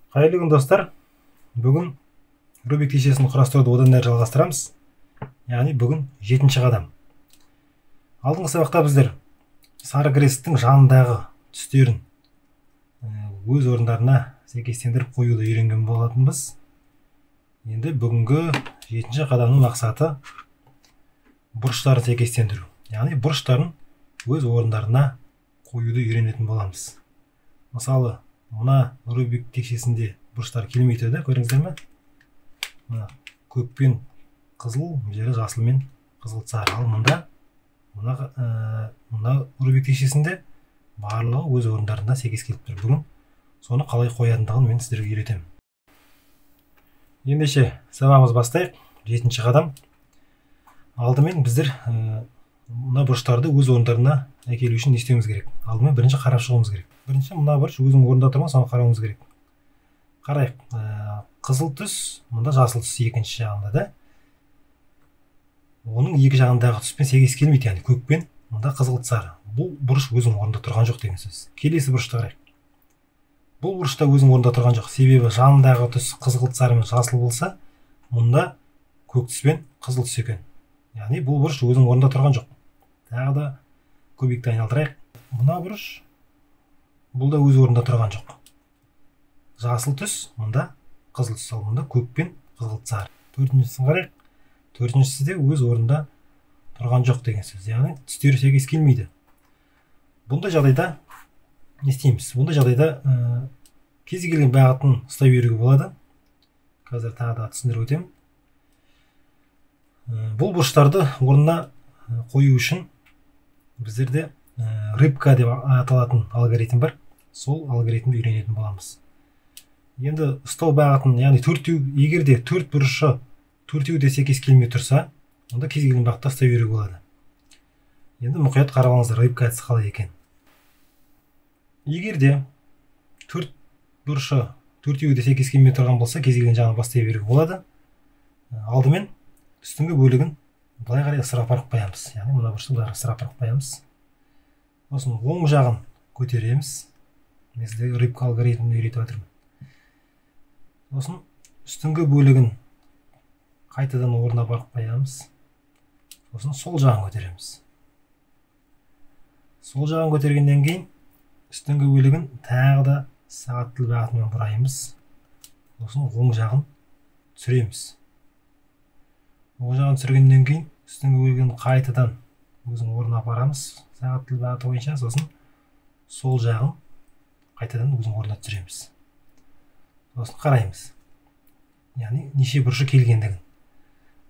Қайырлы күн, достар. Бүгін Рубик текшесін құрастыруды одан әрі жалғастырамыз. Яғни бүгін 7-ші қадам. Алдыңғы сабақта біздер сары кресттің жанындағы түстерін өз орындарына сәйкестендіріп қоюды үйренген болатынбыз. Енді бүгінгі 7-ші қадамның мақсаты бұрыштарын сәйкестендіру. Яғни бұрыштарын өз орындарына қоюды үйренетін боламыз. Мысалы, мына Рубик текшесінде бұрыштар келмей тұр да, көрдіңіздер ме? Мына көк пен қызыл, мына жерде жасыл мен қызғылт сары. Ал мында мына Рубик текшесінде барлығы өз орындарына сәйкес келіп тұр. Бүгін соны қалай қоятындығын мен сіздерге үйретемін. Ендеше сабағымызды бастайық. 7-ші қадам. Алдымен біздер мына бұрыштарды өз орындарына әкелу үшін не істеуіміз керек? Алдымен бірінші қарап шығуымыз керек. Бірінші мына бұрыш өзінің орнында тұр ма, соны қарауымыз керек. Қарайық, қызыл түс, мында жасыл түс екінші жағында да. Оның екі жағындағы түспен сәйкес келмейді, яғни көк пен мында қызғылт сары. Бұл бұрыш өзінің орнында тұрған жоқ деген сөз. Келесі бұрышты қарайық. Бұл бұрышта өзінің орнында тұрған жоқ. Себебі жанындағы түс қызғылт сары мен жасыл болса, мұнда көк түс пен қызыл түс екен. Яғни бұл бұрыш өзінің орнында тұрған жоқ. Тағы да кубикті айналдырайық. Мына бұрыш бұл да өз орнында тұрған жоқ. Жасыл түс, мұнда қызыл түс, ал мұнда көк пен қызғылт сары. Төртіншісін қарайық. Төртіншісі де өз орнында тұрған жоқ деген сөз. Яғни түстері сәйкес келмейді. Бұндай жағдайда не істейміз? Бұндай жағдайда кез келген бағытын ұстай беруге болады. Қазір тағы да түсіндіріп өтемін. Бұл бұрыштарды орнына қою үшін біздерде рыбка деп аталатын алгоритм бар. Сол алгоритмді үйренетін боламыз. Енді ұстау бағытын, яғни төртеу, егер де төрт бұрышы төртеуі де сәйкес келмей тұрса, онда кез келген бағытта ұстай беруге болады. Енді мұқият қарап алыңыздар, рыбка әдісі қалай екен. Егер де төрт бұрышы төртеуі де сәйкес келмей тұрған болса, кез келген жағын бастай беруге болады. Алдымен үстіңгі бөлігін былай қарай ысыра апарып қоямыз. Яғни мына бұрышты былай қарай ысыра апарып қоямыз. Сосын оң жағын көтереміз. Мен сіздерге рыбка алгоритмін үйретіп жатырмын. Сосын үстіңгі бөлігін қайтадан орнына апарып қоямыз. Сосын сол жағын көтереміз. Сол жағын көтергеннен кейін үстіңгі бөлігін тағы да сағат тіл бағытымен бұраймыз. Сосын оң жағын түсіреміз. Оң жағын түсіргеннен кейін үстіңгі бөлігін қайтадан өзінің орнына апарамыз сағат тіл бағыты бойынша. Сосын сол жағын қайтадан өзінің орнына түсіреміз. Сосын қараймыз, яғни неше бұрышы келгендігін.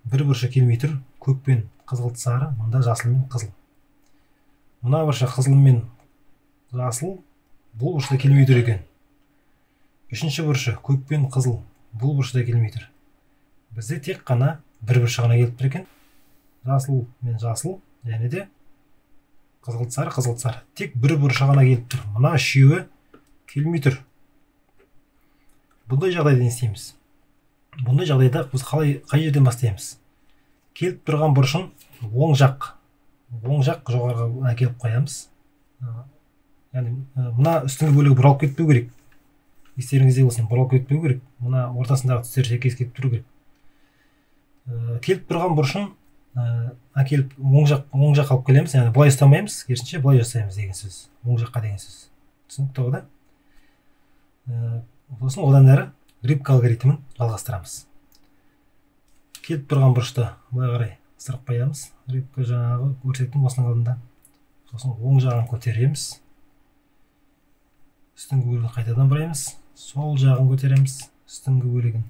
Бір бұрышы келмей тұр, көк пен қызғылт сары, мында жасыл мен қызыл. Мына бұрышы қызыл мен жасыл, бұл бұрышта келмей тұр екен. Үшінші бұрышы көк пен қызыл, бұл бұрышта келмей тұр. Бізде тек қана бір бұрышы ғана келіп тұр екен. Жасыл мен жасыл, және де қызғылт сары, қызғылт сары. Тек бір бұрышы ғана келіп тұр. Мына үшеуі келмей тұр. Бұндай жағдайда не істейміз? Бұндай жағдайда біз қалай, қай жерден бастаймыз? Келіп тұрған бұрышын оң жақ жоғарыға әкеліп қоямыз. Яғни мына үстіңгі бөлігі бұралып кетпеу керек. Естеріңізде болсын, бұралып кетпеу керек. Мына ортасындағы түстер сәйкес келіп тұру керек. Келіп тұрған бұрышын әкеліп оң жақ алып келеміз. Яғни былай ұстамаймыз, керісінше былай жасаймыз деген сөз. Оң жаққа деген сөз. Түсінікті ғой да? Сосын одан әрі рыбка алгоритмін жалғастырамыз. Келіп тұрған бұрышты былай қарай ысырып қоямыз. Рыбка жаңағы көрсеттім осының алдында. Сосын оң жағын көтереміз. Үстіңгі бөлігін қайтадан бұраймыз. Сол жағын көтереміз. Үстіңгі бөлігін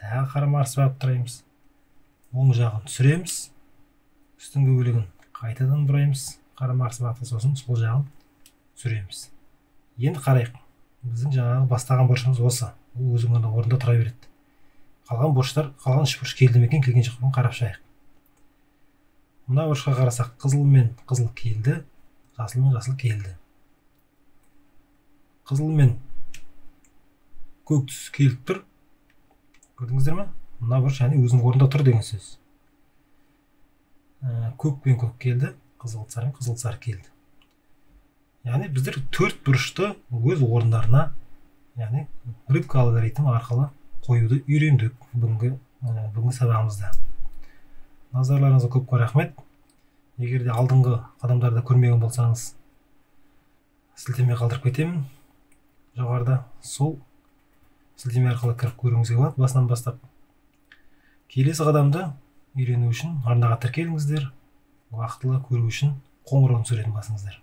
тағы қарама-қарсы бағытта бұраймыз. Оң жағын түсіреміз. Үстіңгі бөлігін қайтадан бұраймыз. Қарама-қарсы бағытта, сосын сол жағын түсіреміз. Енді қарайық. Біздің жаңағы бастаған бұрышымыз осы. Ол өзінің орнында тұра береді. Қалған бұрыштар, қалған үш бұрыш келді ме екен, келген жоқ па, қарап шығайық. Мына бұрышқа қарасақ, қызыл мен қызыл келді, жасыл мен жасыл келді. Қызыл мен көк түс келіп тұр. Көрдіңіздер ме? Мына бұрыш яғни өзінің орнында тұр деген сөз. Көк пен көк келді, қызыл сары мен қызыл сары келді. Яғни біздер төрт бұрышты өз орындарына Яғни рыбка алгоритмі арқылы қоюды үйрендік бүгінгі сабағымызда. Назарларыңызға көп көп рахмет. Егер де алдыңғы қадамдарды көрмеген болсаңыз, сілтеме қалдырып кетемін. Жоғарыда сол сілтеме арқылы кіріп көруіңізге болады басынан бастап. Келесі қадамды үйрену үшін арнаға тіркеліңіздер, уақытылы көру үшін қоңырауын суретін басыңыздар.